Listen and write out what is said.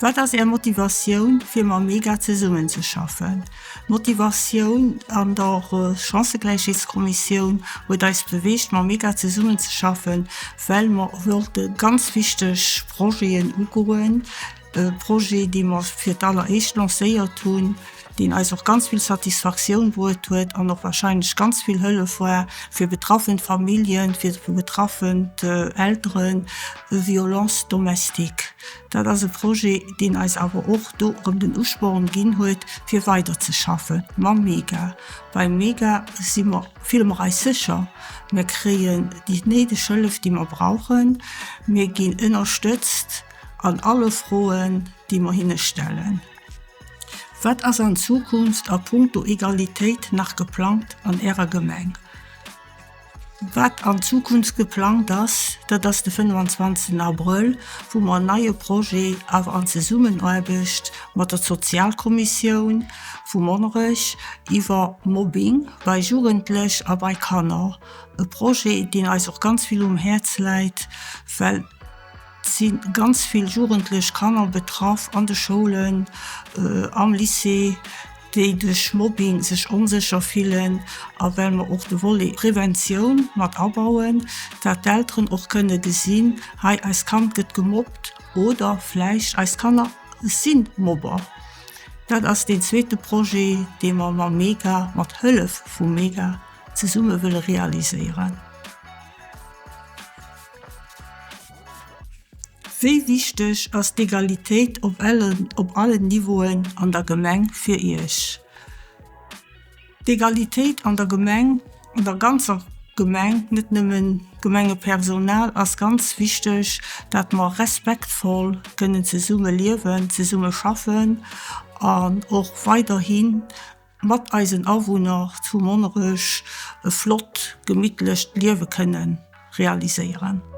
Wat ass Är Motivatioun fir mam MEGA zesummenzeschaffen? D'Motivatioun an der Chancëgläichheetskommissioun huet eis beweegt mam MEGA zesummenzeschaffen, well mer wollte ganz wichteg Projeten ugoen. E Projet dee mer fir d'alleréischt lancéiert hunn, deen eis och ganz vill Satisfaktioun bruet huet an och wahrscheinlech ganz vill Hëllef war fir betraffen Familljen, fir betraffen Elteren, Violence domestique. Dat ass e Projet, deen eis awer och do erëm den Usporn ginn huet, fir weiderzeschaffe mam MEGA. Beim MEGA si mer, fille mer eis sécher, mir kréien déi néideg Hëllef, déi mer brauchen, mir ginn ënnerstëtzt an alle Froen, déi mer hinne stellen. Wat ass an Zukunft a punkto Egalitéit nach geplangt an Ärer Gemeng? Wat an Zukunft geplangt ass, dat ass de 25 Abrëll, wou mer en neie Projet, awer an Zesummenaarbecht mat der Sozialkommissioun vu Monnerech, iwwer Mobbing bei Jugendlech a bei Kanner, e Projet, deen eis och ganz vill um Häerz läit, well Et si ganz vill jugendlech Kanner betraff an de Schoulen, am Lycée, déi duerch Mobbing sech onsécher fillen. A well mer och de Volet Preventioun mat abauen, dat d'Elteren och kënne gesinn, hei eist Kand gëtt gemobbt oder vläicht eis Kanner si Mobber. Dat ass deen zweete Projet, dee mer mam MEGA, mat Hëllef vum MEGA zesumme wëlle realiséieren. Wéi wichteg ass d'Egalitéit op op allen Niveauen an der Gemeng fir Iech? D'Egalitéit an der Gemeng, an der ganzer Gemeng, net nëmmen d'Gemengepersonal, ass ganz wichteg, dat mer respektvoll kënnen zesumme liewen, zesumme schaffen an och weiderhin mat eisen Awunner zu Monnerech e flott, gemittlecht Liewe kënne realiséieren.